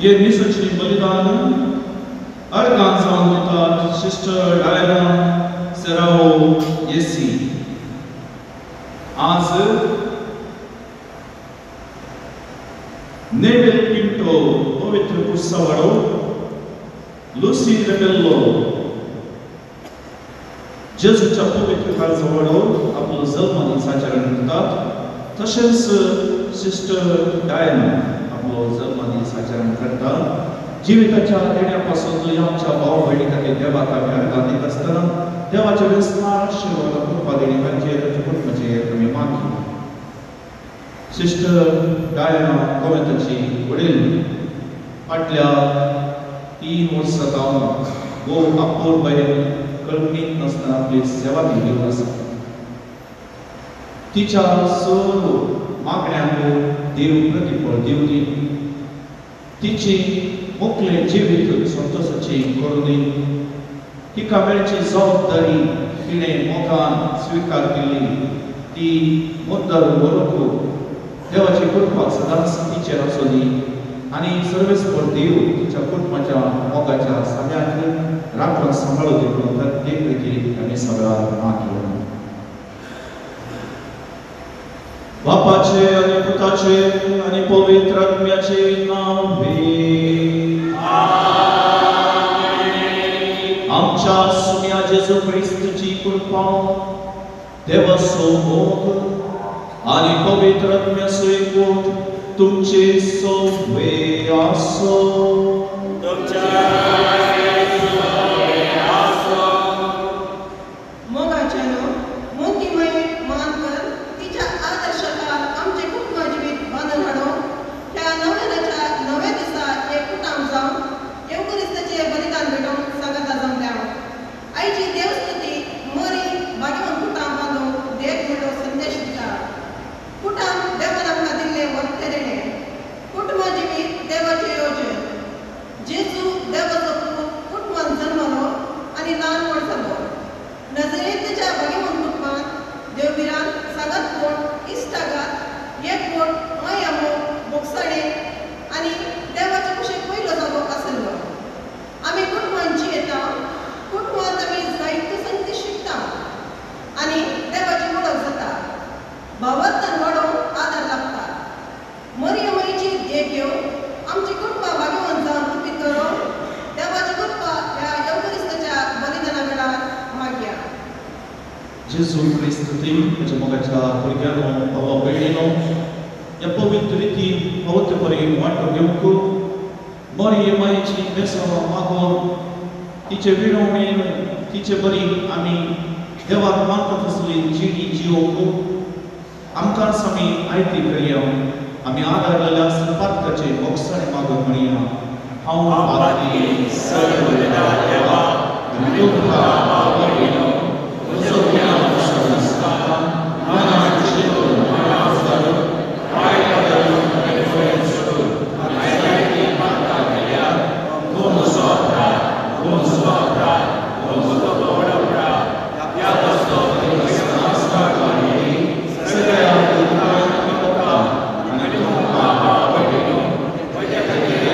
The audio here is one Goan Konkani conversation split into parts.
हे मिसाचें बलिदान अर्गान जावन दितात सिस्टर डायना सेराओ येसी. आज नेवेल पिंटो पवित्र कुर्सावाडो, लुसी रेबेल्लो जेजूच्या पवित्र काळजावाडो आपलो जल्मदीस आचरण करतात. तशेंच सिस्टर डायना आपलो जल्मदीस आचरण करता. जिविताच्या देण्या पासून आमच्या भाव भयणी खातीर देवाक आमी अर्गां दित आसतना देवाच्या वेसनार आशिर्वाद कृपा देणी तांचेर तांच्या कुटुंबाचेर आमी मागया. सिस्टर डायना गोमेताची वडील फाटल्या 3 वर्सां जावन गो अपूर्बायेन कल्पनीत नासतना आपली सेवा ती दिवन आसा. तिच्या सर्व मागण्यांक देव प्रतिफळ दिवनी, तिची मोकलें जिवीत संतोशाचें करूं, तिका मेळची जबाबदारी तिणें मोगान स्विकार केली. ती मुद्दल व्हरूंक देवाची कृपा सदांच तिचेर आसूं आनी सर्वेस्पर देव तिच्या कुटुंबाच्या मोगाच्या साम्याक राखून सांबाळूं दी म्हणून प्रत्येक रितीन आमी सगळ्या मागया. बापाचे आनी पुताचे आनी पवित्र आत्म्याचे नांवे आमच्या सुम्या जेजू क्रिस्तची कृपा, देवाचो मोग आनी पवित्र आत्म्याचो एकवट तुमचे सवे आसो. मोगाच्यानो मोतीमय मान कर तिच्या आदर्शाखाल आमचें कुटुंब जिवीत बांदून हाडूंक ह्या नव्याच्या नव्या दिसा एक कुटाम जावन येवक्रिस्ताचें बलिदान भेटोवंक सांगाता जमल्या. आयची देवस्तुती मरी भाग्यवंत कुटाम बांदूंक देख म्हणलो संदेश दिता. कुटाम देवान आमकां दिल्लें वरतें देणें. कुटुंबा जिवीत देवाचें योजन. जेजू देवाचो पूत कुटुंबान जल्मलो आनी ल्हान व्हड जालो. नजरेंतच्या भाग्यवंत कुटुंबांत देवबिरान सांगातपण, इश्टागात, एकवट, माया मोग, भोगसाणे आनी देवाचे कुशीक पयलो जागो आसलो. आमी कुटुंबान जियेता. कुटुंबांत आमी जायत्यो संगती शिकता आनी देवाची वळख जाता. भावार्थान वाडोवंक आदार लागता. मरियमाईची देख घेवन आमची कुटुंबां भाग्यवंत जावन रुपीत करूंक देवाची कृपा ह्या येवक्रिस्ताच्या बलिदाना वेळार मागया. जेजू क्रिस्त म्हज्या मोगाच्या भुरग्यांनो, भावा भयणीनो, ह्या पवित्र रितीन पवित्र परी वांटो घेवंक मरिये मायेची बेसांवां मागोवन तिचे विणवणेन तिचे बरी आमी देवाक मानता तसली जिणी जियोवंक आमकांच आमी आयती करया. आमी आदारलेल्या पातकाचे बोगसाणे मागून म्हणया, हांव पातकी सर्व देवा आनी तुमकां भाव भयणीनो म्हजो गुन्यांव दिसता, मनान चिंतून, करून, वायट करून आनी फुडें सोडून आनी जायतीं पातकां केल्या. तूं म्हजो अपराध, तूं म्हजो अपराध, तूं म्हजो व्हड अपराध. ह्या वस्तू सगळ्या दुःखांत पडटा आनी तुमकां भाव भयणीनो म्हज्या खातीर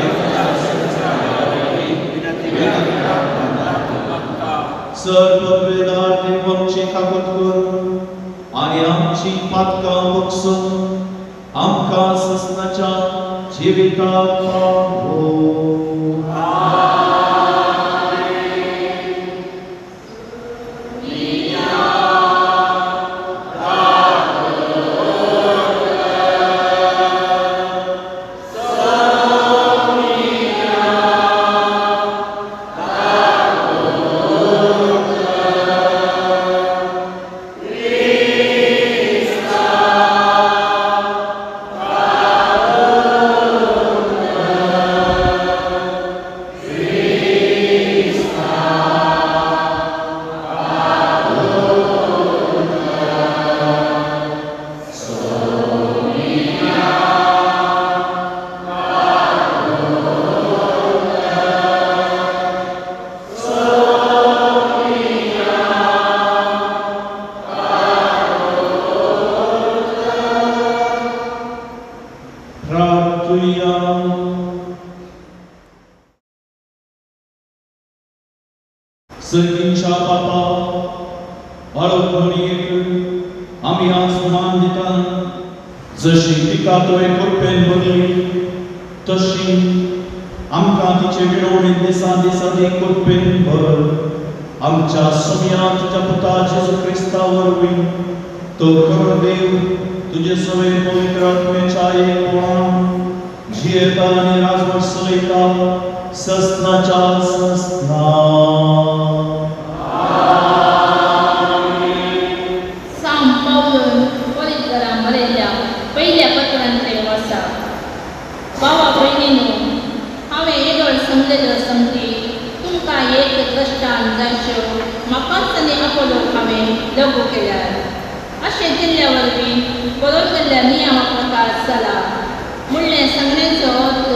सर्ववेदार देव आमची काकूत करून आनी आमची पातकां बक्षून आमकां ससनाच्या जिविताक पावो. सर्गींच्या बापा बाळक म्हणयेक आमी आज मान दिता जशी तिका तुवें कृपेन भरली तशी आमकां तिचे विणवणे दिसा दिसांनी कृपेन भर आमच्या सोम्या तुज्या पुता जेजू क्रिस्ता वरवीं तो खरो देव तुजे सवे पवित्र आत्म्याच्या एकपणान जियेता आनी राजवट चलयता ससनाच्या ससना. सांत पावलून कोरिंथकारांक बरयल्ल्या पयल्या पत्रांतलें वाचा. भावा भयणीनो, हांवें येदोळ समजलेलो समजी तुमकां एक दृश्टांत जायश्यो म्हाकाच आनी आपोलोक हांवें लागू केल्यात. अशें दिल्ल्या वरवीं बरोवन गेल्ल्या नियमा प्रकार चला म्हणलें सांगण्याचो अर्थ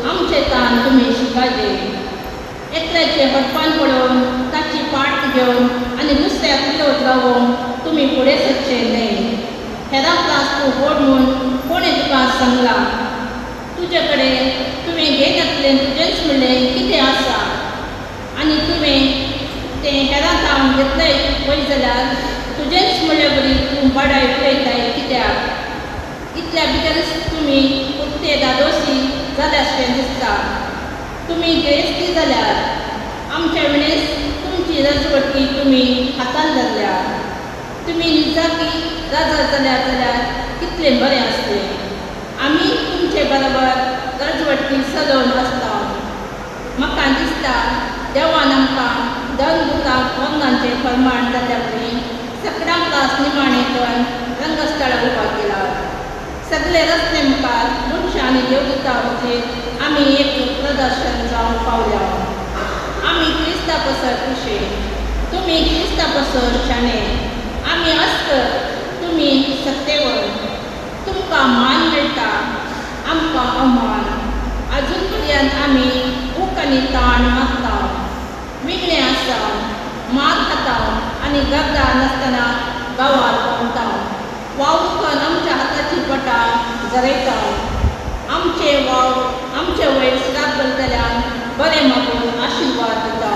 आमचे तान तुमी शिकाजे. एकल्याचे हटपान पळोवन ताची पाट घेवन आनी दुसऱ्याक विरोध लावून तुमी फुडें सरचें न्हय. हेरां त्रास तूं व्हड म्हूण कोणें तुका सांगलां? तुजे कडेन तुवें घेनासलें तुजेंच म्हणलें कितें आसा आनी तुवें तें हेरां जावन घेतलें पळय जाल्यार तुजेंच म्हणले बरी तूं बाडाय उलयताय कित्याक? इतल्या भितरच तुमी उक्ते दादोशी जाल्याशें दिसता. तुमी गिरेस्ती जाल्यार आमच्या विणेच तुमची रजवटकी तुमी हातान धरल्या. तुमी निजाकी राजा जाल्यार जाल्यार कितलें बरें आसलें. आमी तुमचे बरोबर रजवटकी चलोवन आसता. म्हाका दिसता देवान आमकां दोन दुतांक वर्णांचें फर्माण जाल्ल्या वरी सगळ्यांक त्रास निमाणें करून रंगस्थळां उबा केला. सगळे रस्ते मुखार मनशां आनी देवदूतां वचीत आमी एक प्रदर्शन जावंक पावल्या. आमी क्रिस्ता पसर खुशी, तुमी क्रिस्ता पसर शाणे. आमी अस्कर, तुमी सत्तेवर. तुमकां मान मेळटा, आमकां अवमान. आजून पर्यंत आमी भूक आनी ताण मागता, विगणे आसा, मार खाता आनी गरजा नासतना गांवार भोंवता. वावर आमच्या हाताची पटां झरयता. आमचे वावर आमचे वयर श्राप घालतल्यान बरें मागून आशिर्वाद दिता.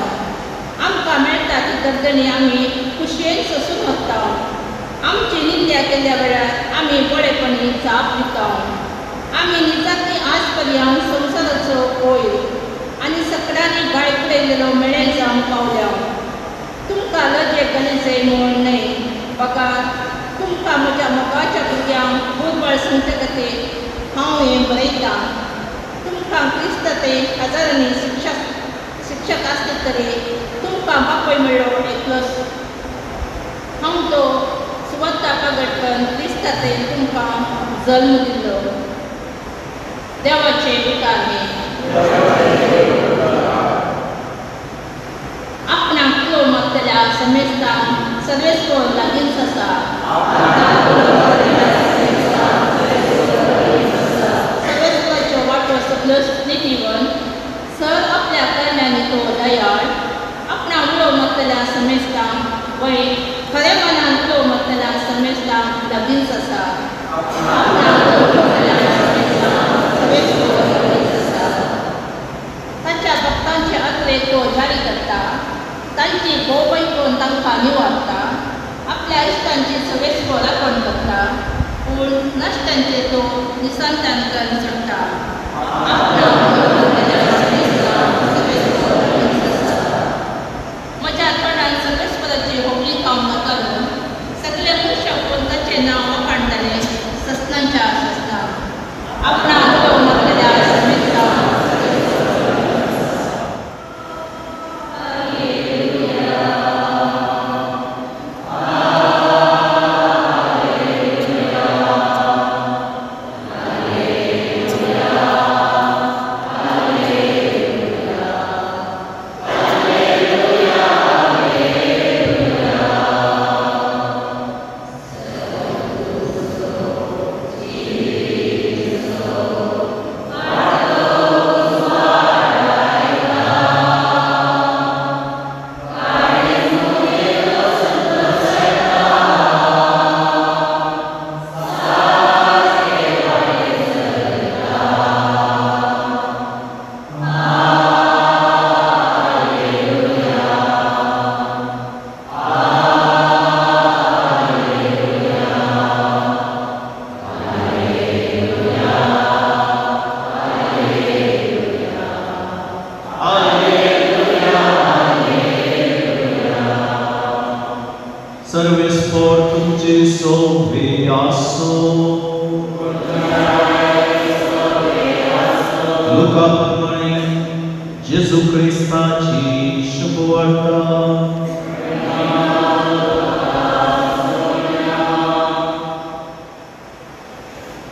आमकां मेळटा ती दर्जणी आमी खुशयेन सोसून वता. आमची निंद्या केल्ल्या वेळार आमी बरेपणी जाप दिता. आमी निजाकी आज पर्यंत संवसाराचो वयर आनी सगळ्यांनी गाय उडयलेलो मेळे जावंक पावल्या. तुमकां लजेक घालीजय म्हूण न्हय, बगार तुमकां म्हज्या मोगाच्या भुरग्यांक बोरबाळ सांगचे खातीर हांव हें बरयतां. तुमकां क्रिस्त ते हजारांनी शिक्षक आसले तरी तुमकां बापूय मेळ्ळो एकलोच. हांव तो सुवाता प्रगट क्रिस्त ते तुमकां जल्म दिल्लो. देवाचें उतर हें. आपणाक उलो मारतल्या समेस्तांक सर्वेस्पर लागींच आसा. सर्वेस्पराच्यो वाटो सगल्यो नितीवन सर आपल्या करण्यांनी तो दयाळ. आपणाक उलो मारतल्या समेस्तांक वय खऱ्या मनान उलो मारतल्या समेस्तांक लागींच आसा. आपणाक उलो मारतल्या समेस्तांक सर्वेस्पर लागींच आसा. ताच्या भक्तांचे आत्रे तो जारी करता. तांची भोव ऐकून तांकां निवारता. आपल्या इश्टांची सर्वेस्पर राखण करता, पूण नश्टांचे तो निसंतान करून सोडटा. म्हज्या तोंडान सर्वेस्पराची होबळी खावंक नाका. सगळे मनशां पळोवन ताचें नांव वखाणटलें ससनांच्या ससना. आपणाक उलो मारतल्या समेस्तांक. Alleluia.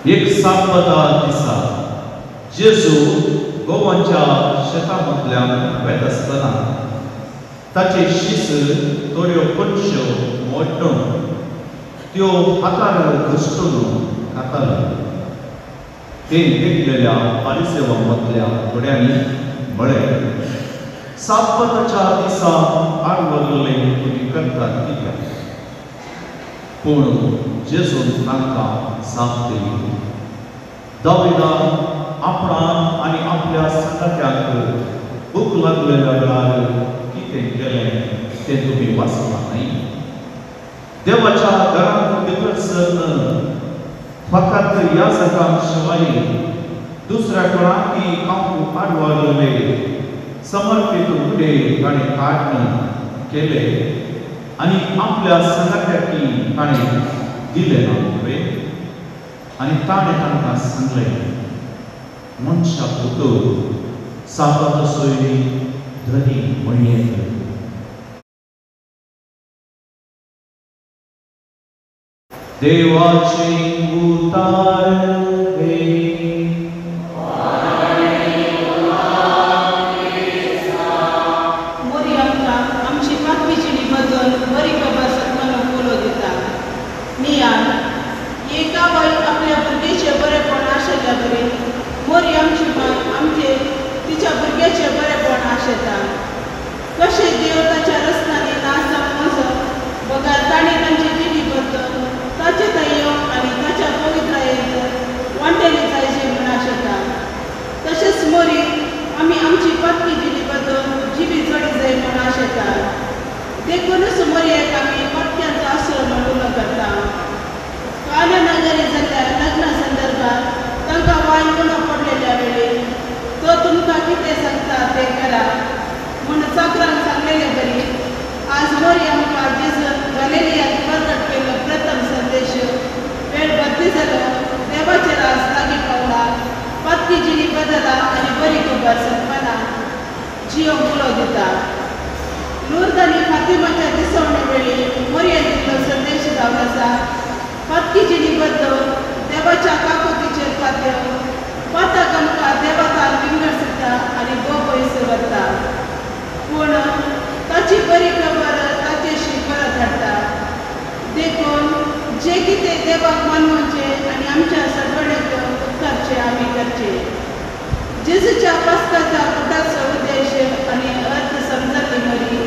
एक साबाता दिसा जेजू गोवाच्या शेतामतल्यान वेता आसतना ताचे शीस थोड्यो पणश्यो मोडून त्यो हातार घसटून खाताले. ते देखलेल्या पारिसेवा मदल्या थोड्यांनी म्हळें, साबाताच्या दिसा आडवरले तुमी करतात कित्याक? पूण जेजून तांकां जाप दिली, दाविदान आपणाक आनी आपल्या सांगात्यांक भूक लागलेल्या वेळार कितें केलें तें तुमी वाचलां न्हय? देवाच्या घरांत भितर सरन फकत याजकां शिवाय दुसऱ्या कोणाकी खावंक आडवारले समर्पीत उडे ताणें काडून केले आनी आपल्या सांगात्याकी ताणें दिलें ना वे? आनी ताणें तांकां सांगलें, मनशा पूत साबाताचोय धनी म्हणयेत. देवाचे उतार हे. मोरी आमकां आमची पातपीची बदल बरी खबर सत्मानो उलो दिता. नियाळ एका बाय आपल्या भुरग्याचें बरेपण आशेल्या बरी मोरी आमची माय आमचे तिच्या भुरग्याचें बरेपण आशेता. कशें देव ताच्या रस्त्यांनी नाश जावंक वचप बगर ताणें तांची जिणी बदल ताचे थंय येवंक आनी ताच्या पवित्रायेंत वांटेली जायची म्हूण आशेता. तशेंच मोरी आमी आमची पातकी जिणी बदल जिवी जोडी जाय म्हूण आशेता. देखूनच मोरयेक आमी पातक्यांचो आसरो म्हूण उलो करता. काना नगरी जाल्ल्या लग्ना संदर्भात तांकां वायन उणो पडलेल्या वेळी तो तुमकां कितें सांगता तें करा म्हूण चाकरान सांगलेले बरी आज मोरी आमकां जेजून गलेलियांत प्रकट केल्लो प्रथम संदेश वेळ बदली जालो, देवाचे राज लागीं पावला, पातकी जिणी बदला आनी बरी खबर सत्माना जियो उलो दिता. लुर्द आनी फातिमाच्या दिसवणे वेळी मोरयेन दिल्लो संदेश जावन आसा, पातकी जिणी बदल देवाच्या काकुतीचेर पात्यो पातक आमकां देवातान विंगड दिता आनी गो पयस व्हरता, पूण ताची बरी खबर ताचेशी परत हाडटा. देखून जे कितें देवाक मानवचें आनी आमच्या सगळ्यांक उपकारचें आमी करचें. जेजूच्या पास्काच्या गुटाचो उद्देश आनी अर्थ समजल्ली मरी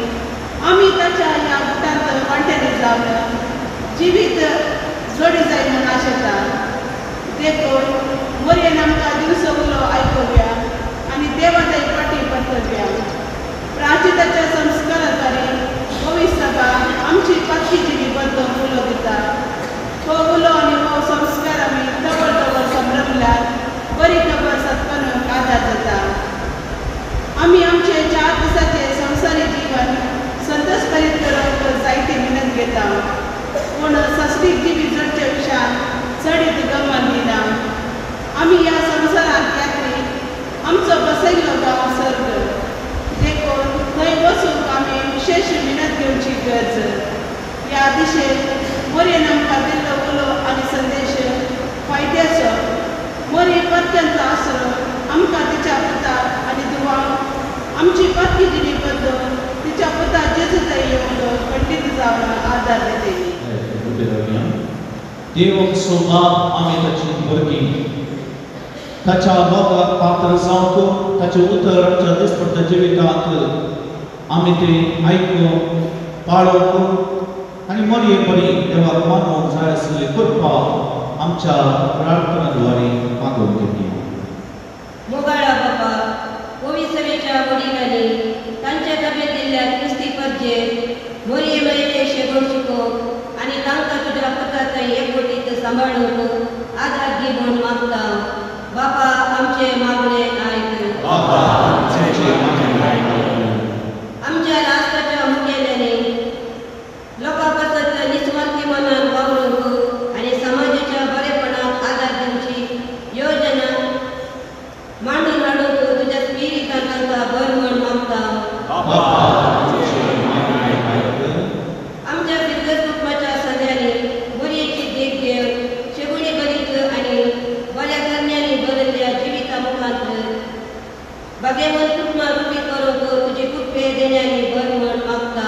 आमी ताच्या ह्या गुटांत वांटेली जावन जिवीत जोडी जाय म्हूण आशेता. देखून मोरयेन आमकां दिवचो उलो आयकुया आनी देवाच्या फाटी परतुया. प्राचिताच्या संस्काराद्वारे पवित्र सभा आमची पातकी जिणी बदल उलो दिता. हो उलो आनी हो संस्कार आमी तवळ तवळ संभ्रमल्यार बरी खबर सत्पनूक आदार जाता. आमी आमचे 4 दिसाचे संवसारी जीवन संतोषभरीत करूंक जायती मेहनत घेता, पूण सस्तीक जिवी जडच्या विशयान चडीत गमन दिना. आमी ह्या संवसारांत यात्री, आमचो बसयल्लो गांव सर्ग, देखून थंय वचूंक आमी विशेश मेहनत घेवची गरज. ह्या दिशेन मोरयेन आमकां दिल्लो उलो आनी संदेश फायद्याचो. मोरी पत्त्यांचो आसरो आमकां तिच्या पुताक आनी धुवांक आमची पातकी जिणी बदलून तिच्या पुताक जेजू थंय येवंक खंडीत जावन आदार दितली. देव आमचो बाप, आमी ताची भुरगीं, ताच्या मोगाक पात्र जावंक ताचें उतर आमच्या दिसपट्ट्या जिवितांत आमी तें आयकूंक पाळोवंक आनी मरये बरी देवाक मानवंक जाय आसली कृपा आमच्या प्रार्थना द्वारे मागून घेवया. मोगाळा बापा, ओविसवेच्या वडिलांनी तांच्या तब्येत दिल्ल्या क्रिस्ती परजेर मोरये मयेचे शेगोड शिकोवंक आनी तांकां तुज्या पुतांत एकवटीत सांबाळूंक आदार दी म्हूण मागता. बापा आमचे मागणे आयक. बापा आमचे मागणे आयक. आमच्या राष्ट्राच्या मुखेल्यांनी लोकां पासत निस्वार्थी मनान वावरूंक आनी समाजाच्या बरेपणाक आदार दिवची योजना मांडून हाडूंक तुज्या स्पिरितान तांकां बर म्हूण मागता. बापा आमचे मागणे आयक. आमच्या फिरगज कुटुंबाच्या सगळ्यांनी बोरयेची देख घेवन शेगुणी बरीत आनी भाग्यवंत कुटुंबां रुपी करूंक तुजी कृपे देण्यांनी भर म्हण मागता.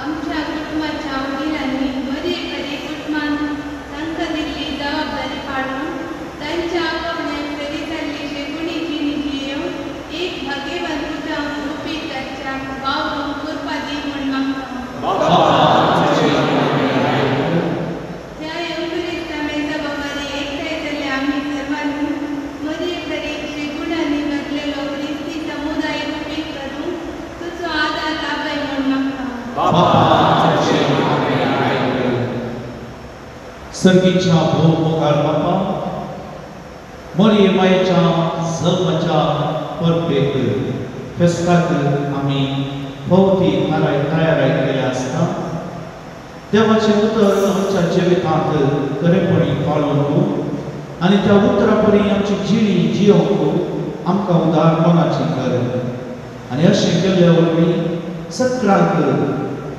आमच्या कुटुंबाच्या वडिलांनी बरी बरी कुटुंबान तांकां दिल्ली जबाबदारी पाळून तांच्या आपोवण्याक तरी जाल्ली शेगुणी जिणी जियेवन एक भाग्यवान कुटुंब रुपी ताच्या वावरूंक कृपा दी म्हण मागता. ह्या येवकरिस्ता मेजा बाबारी एकठांय जाल्ले आमी सर्वांनी मदीं बरी शेगुणांनी भरलेलो क्रिस्ती समुदाय रुपी करूंक तुजो आदार लाभय म्हण मागता. सर्गीच्या भोव मोगाळ बापा, मरिये मायेच्या जल्माच्या परबेक फेस्ताक आमी भोवती तयाराय केल्ले आसता. देवाचें उतर आमच्या जिवितांत खरेपणी पाळूंक आनी त्या उतरा परी आमची जिणी जियोवंक आमकां उदार मनाची कर आनी अशें केल्ल्या वरवीं सगळ्यांक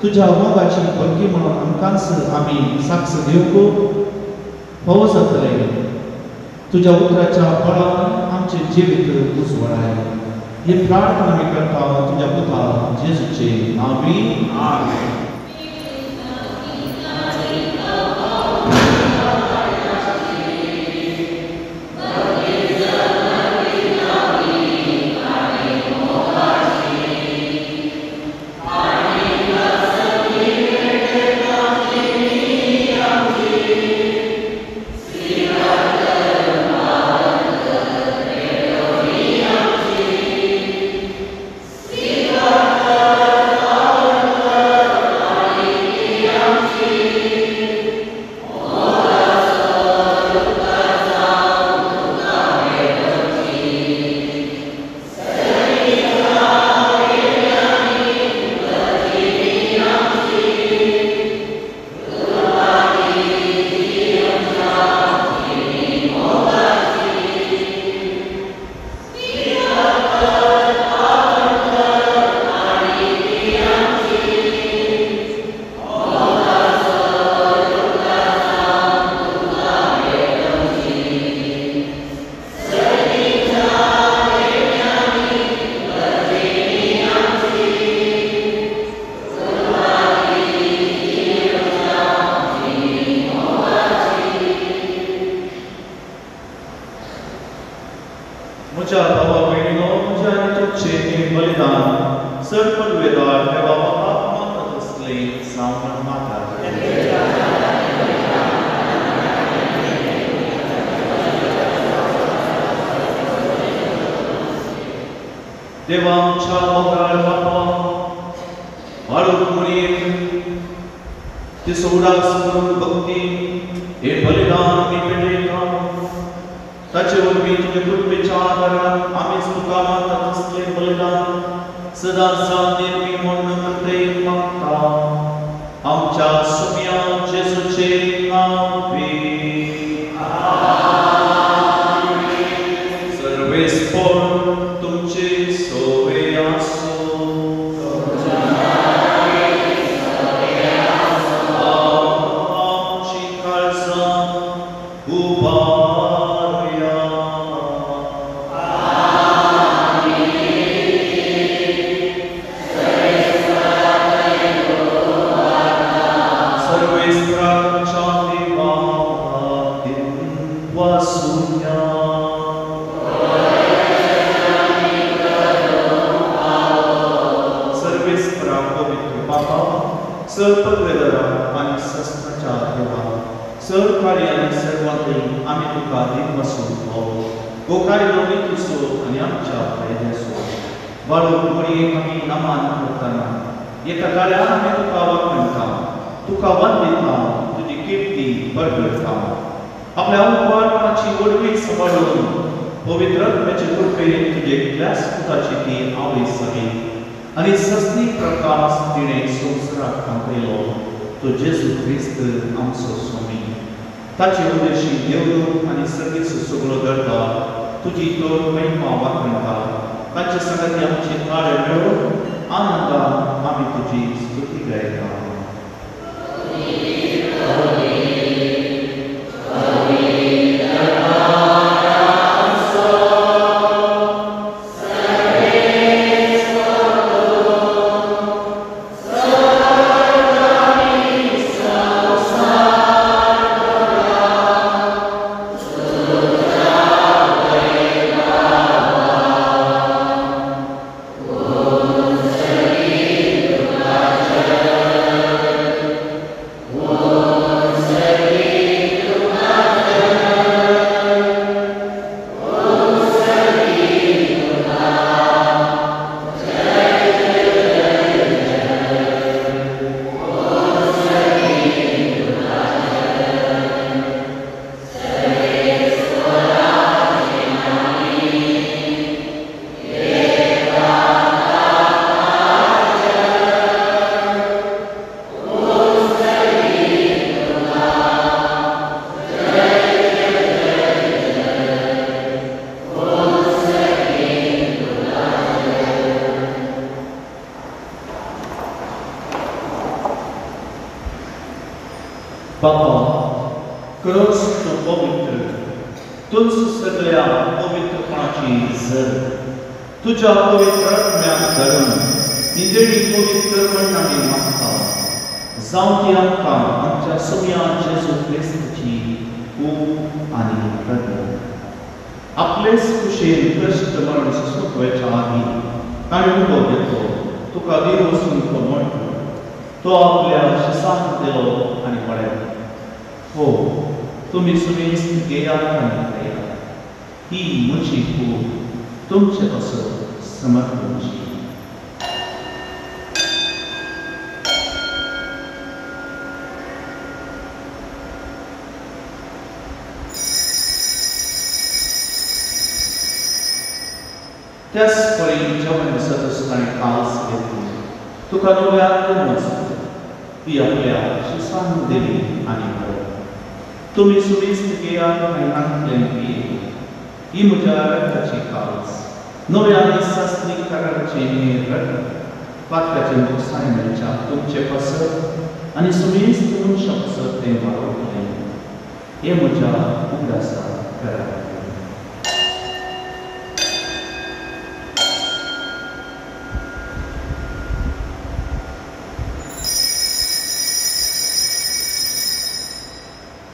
तुज्या मोगाची भरकी म्हणून आमकांच आमी साक्ष दिवंक फावो जातलें. तुज्या उतराच्या बळान आमचें जिवीत उजवळाय ही प्रार्थना आमी करता तुज्या पुता जेजूचे नांवी. आमेन. म्हज्या भावा भयणीनो, म्हज्या आनी तुमचें हें बलिदान चड पदवेदार देवा बापाक मानत आसलें जावन मागता. देवा आमच्या मोगाळ बापा, बाळूक मुरयेक तिचो उडास करून भक्ती हें बलिदान आमी पेटयता. ताचे वरवीं तुजे कृपेच्या आदारान आमीच तुका मानतात असलें बलिदान सदां जावन निर्मी म्हूण नम्रतेन मागता. आमच्या सुम्या जेजूचे नांवी. सर्वेस्पोर तुमचे सोवे आसूं. आमची काळजां उबारुया. सर्वेस्पराच्या देवा वासुया. सर्वेस्परा पवित्र बापा, सर पदवेदरा आनी सस्त्राच्या देवा, सर कार्य आनी सर्वांतय आमी तुका दिनवासून गोकारिलो नितीचो आनी आमच्या फायद्याचो बाळूक मरयेक आमी नमान करतना एका गाड्यान आमी तुका वाखणटा, तुका वंदिता, तुजी किर्ती परगळटा. आपल्या उपकारपणाची वडवी सांबाळून पवित्र आत्म्याचे कृपेन तुजे एकल्याच पुताची ती आवय जाली आनी सस्नी प्रकाश तिणें संवसाराक पातयलो तो जेजू क्रिस्त आमचो स्वामी. ताचे उदेशी देवदूत आनी सर्गेस्त सगळो दरबार तुजी तर महिमा वाखणटा. तांचे संगती आमचे कार्य मेळून आनंदान आमी तुजी स्तुती गायता. खरोच तूं पवित्र, तूंच सगळ्या पवित्रपणाची जर. तुज्या पवित्र आत्म्याक धरून ही देणी पवित्र म्हण आमी मागता. जावं ती आमकां आमच्या सुम्या जेजू क्रिस्ताची कूड आनी रगत. आपलेच कुशेन कश्ट मरण सोंपवच्या आदीं ताणें उबो घेतलो, तुका देव वचून तो म्हणलो. तो आपल्या शिसांक दिलो आनी म्हळें, हो तुमी सुमेस्त घेयात आनी खायात, ही म्हजी कूड तुमचे पासत समर्पणची. त्याच परी जेवण दिसत ताणें कास घेतली, तुका नव्या वचत ती आपल्या शिसांक दिली आनी म्हळें, तुमी सुमेस्त घेयात आनी हांतल्यान पियेयात, ही म्हज्या रक्ताची कास, नव्या आनी सासणीक कराराचें हें रगत पातकाचें नुकसाण मेळच्या तुमचे पासत आनी सुमेस्त मनशां पासत तें वाडवतलें. हें म्हज्या उगडासा करात.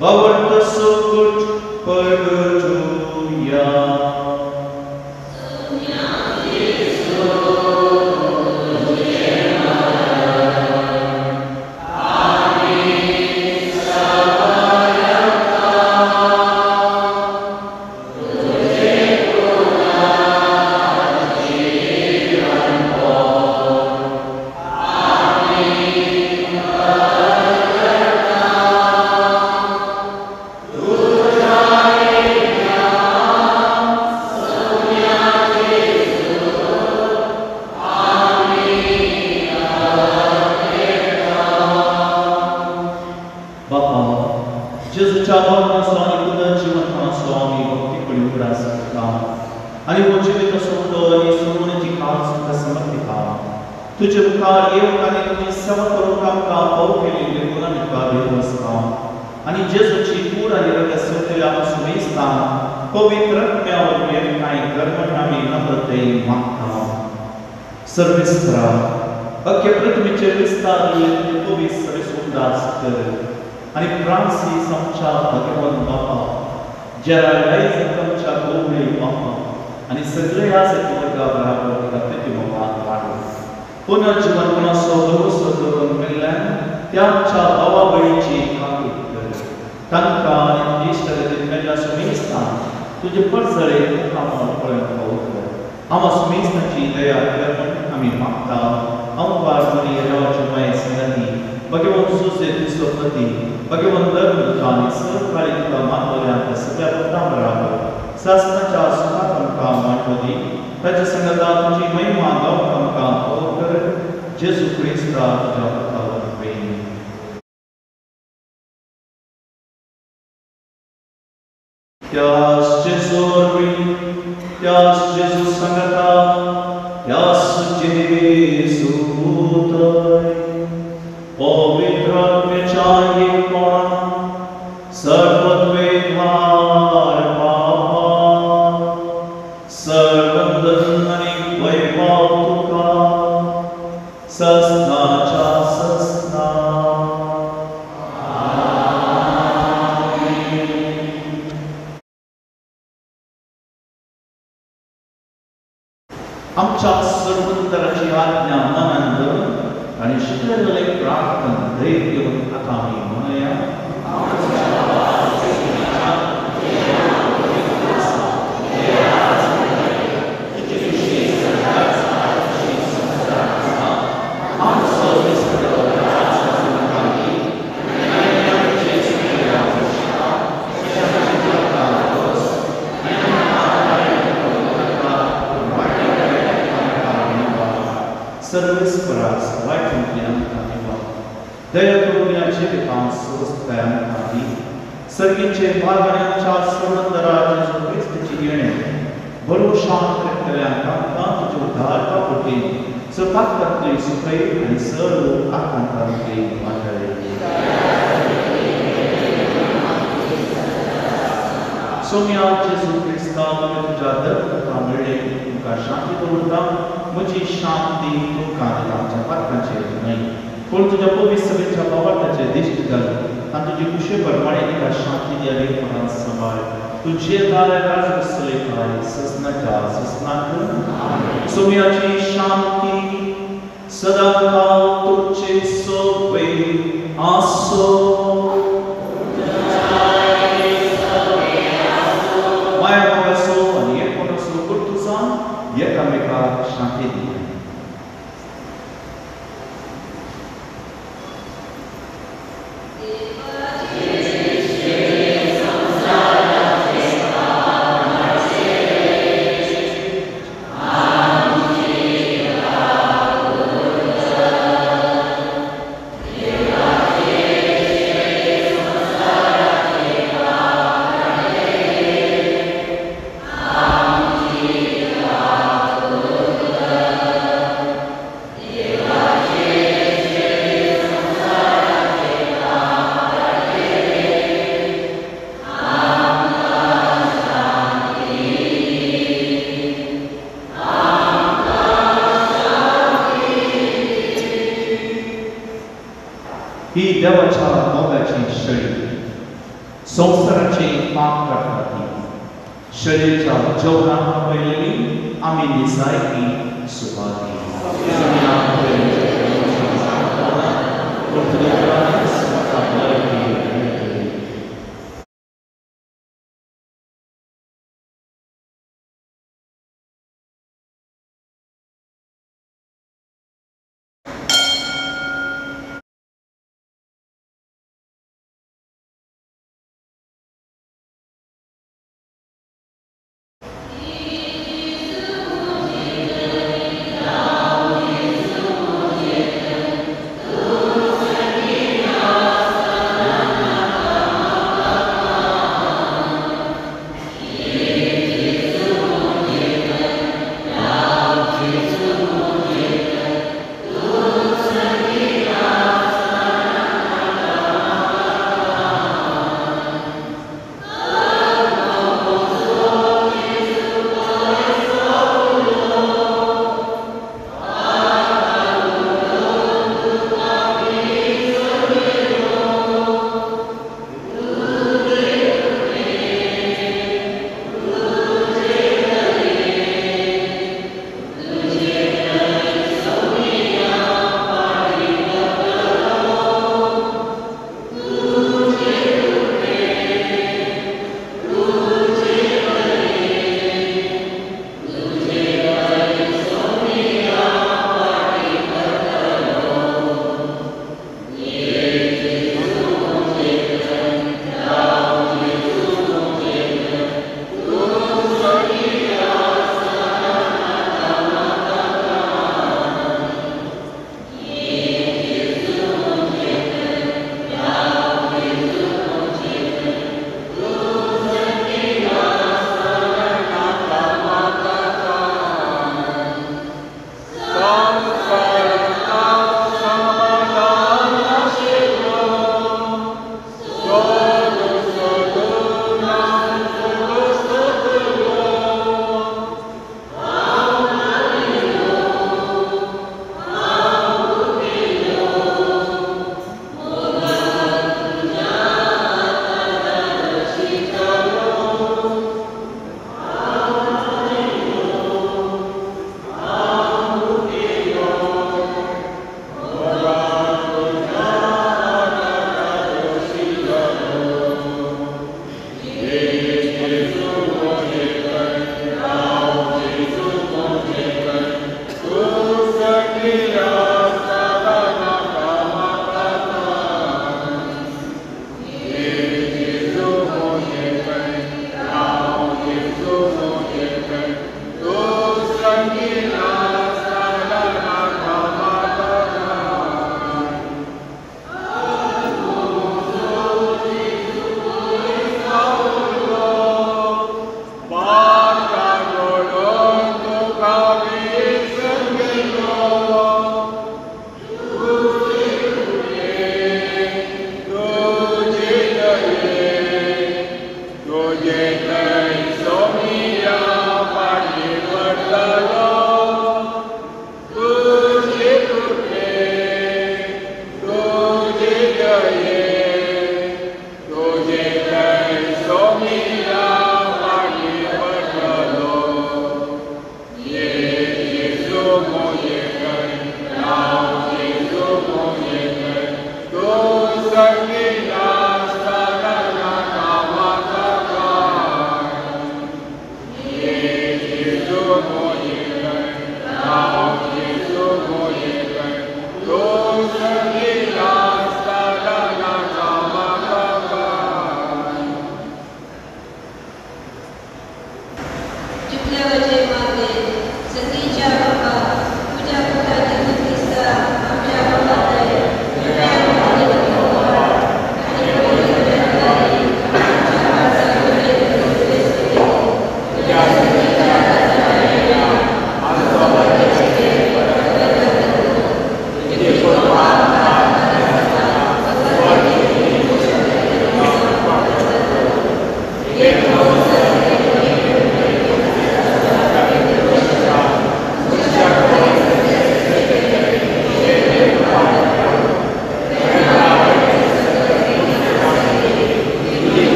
बावट सुकूट पडुया. तुजे मुखार येवंक आनी तुजी सेवा करूंक आमकां फाव केली देखून आमी तुका देव आनी जेजूची कूड आनी रगत सोदलेल्या सुमेस्तान पवित्र आत्म्या वरवीं एकठांय कर म्हण आमी नम्रतेन मागता. सर्वेस्परा, अख्खे पृथ्वीचेर विस्तारलेले पवित्र सर्वेस उदास कर आनी फ्रांसीस आमच्या भगवान बापा, जेराल्ड आयझक आमच्या गोवळे बापा आनी सगळे आसत वर्गा बराबर तुका प्रतिमोगान वाडो. पुनर्जीवनपणाचो भरवसो दवरून मेल्ल्यान त्या आमच्या भावा भयणीची काकूट कर. तांकां आनी इश्टागतीन मेल्ल्या सुमेस्तान तुजे परजळे मुखामळ पळोवंक फावो कर. आमा सुमेस्ताची दया कर म्हण आमी मागता. अंबार मनी देवाची माये संगती भगवान सुसे क्रिस्तपती भगवान धर्म तुका आनी सरकाळी तुका मानवल्यांत सगळ्या पुतां बराबर सासणाच्या सुखाक आमकां मांडो दी. ताच्या संगता तुजी महिमा गावंक आमकां फावो कर. जेजू क्रिस्ता तुज्या पुता वरवीं. त्यास जेजू वरवीं, त्यास जेजू संगता, त्यास जेजू थंय पवित्र आत्म्याच्या एकपणान सर्वद्वेधार बापा, सर्वंदन आनी वैभव तुका ससनाच्या ससना. आमच्या सर्वंतराची आज्ञा मनान धरून आनी शिकलेले प्रार्थना धैर्य घेवन आतां आमी म्हणया. सर्वेस्परास वायटांतली आमकां निवार. दया करून ह्या जिवितांत स्वस्थताय आमकां दी. सर्गीचे भाग आनी आमच्या सर्वंदरा जेजू क्रिस्ताची येणें भरवशान करतल्यांक आमकां तुजे उद्धार कापुटी सपात्कांतली सुखय आनी सर्व आकांतांतली वाटाय. सोम्या जेजू क्रिस्ता तुवें तुज्या दत्तका मेळ्ळें तुमकां शांती दवरता म्हजी शांती तुमकां दिता आमच्या पातकांचेर न्हय पूण तुज्या पवित्र सभेच्या भावार्थाचेर दिश्ट घाल आनी तुजी खुशे प्रमाणे तिका शांती दी आनी मनान सांबाळ तुजे दार राज बसले काय ससनाच्या ससनाक सोम्याची शांती सदा काल तुमचे सोबे आसो. माया मोगाचो आनी एकपणाचो कर्तुसान एकामेकाक शांती दी. ही देवाच्या मोगाची शळी संवसाराचे पाप काडटा ती शळेच्या जेवणाक आपयलेली आमी निजायकी सुपारी.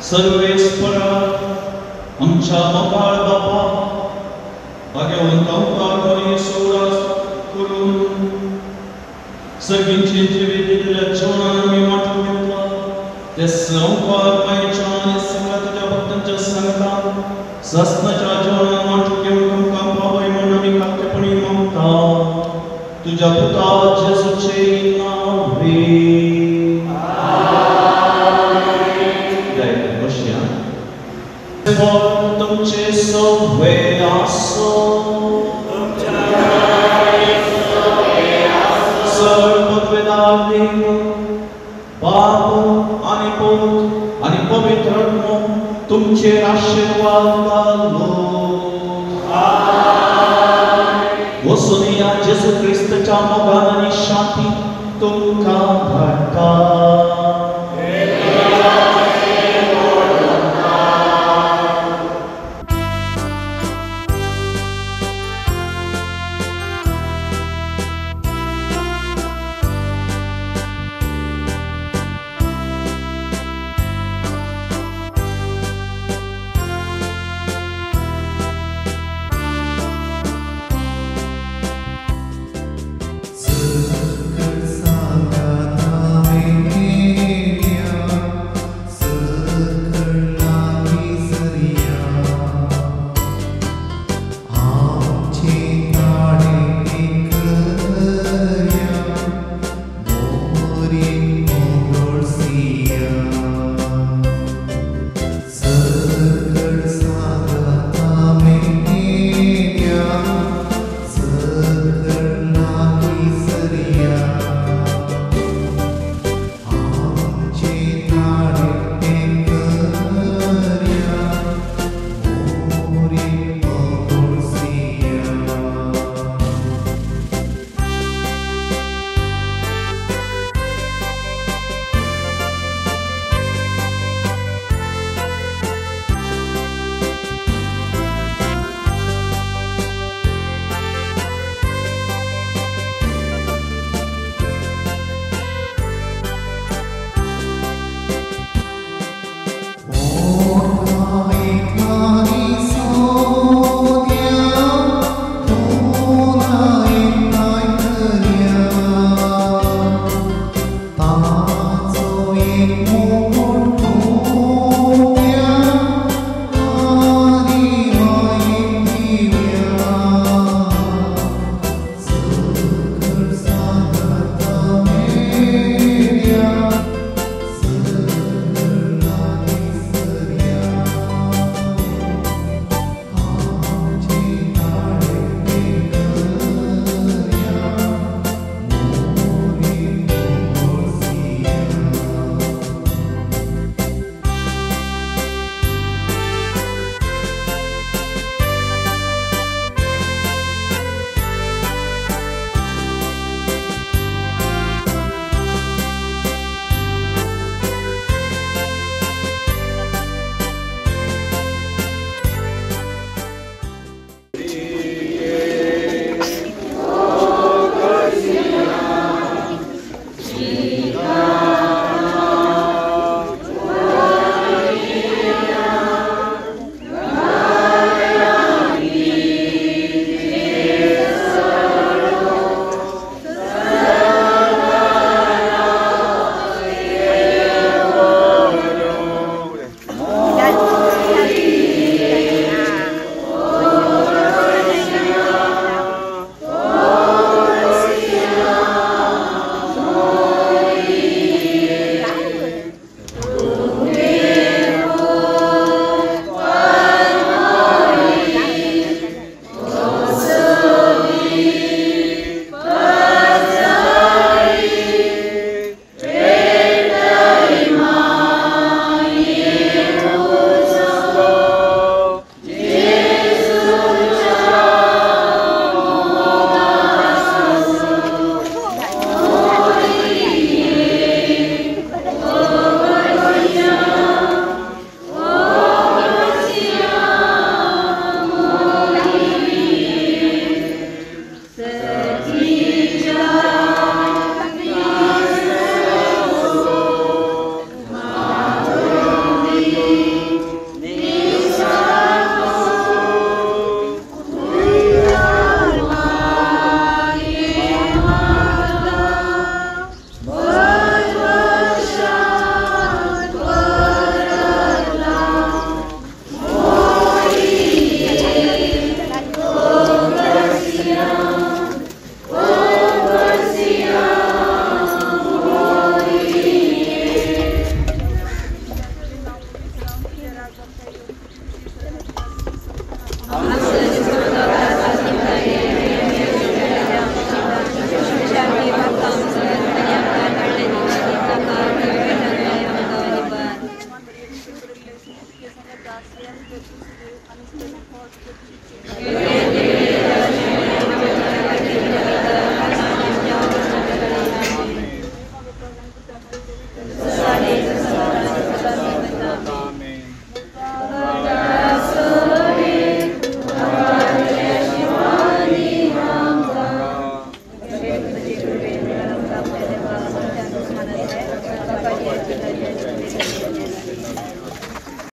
सर्वेस्परा आमच्या मोगाळ बापा भाग्यवंत उपकार बरी सोडास करून सगळींची जिवीत दिल्ल्या जेवणान आमी वांटून घेतला ते संवकार मायेच्या आनी सगळ्या तुज्या भक्तांच्या सांगता सासणाच्या जेवणान वांटून घेवन तुमकां पावय म्हूण आमी काकटेपणी मागता तुझ्या पुता जेजूचे नांव रे. तुमचे सवे आसो सर्ववेदार देव बाप आनी पूत आनी पवित्र आत्मो तुमचेर आशिर्वाद घालो. वचून या जेजू क्रिस्ताच्या मोगान आनी शांती तुमकां धाडटा. Amen.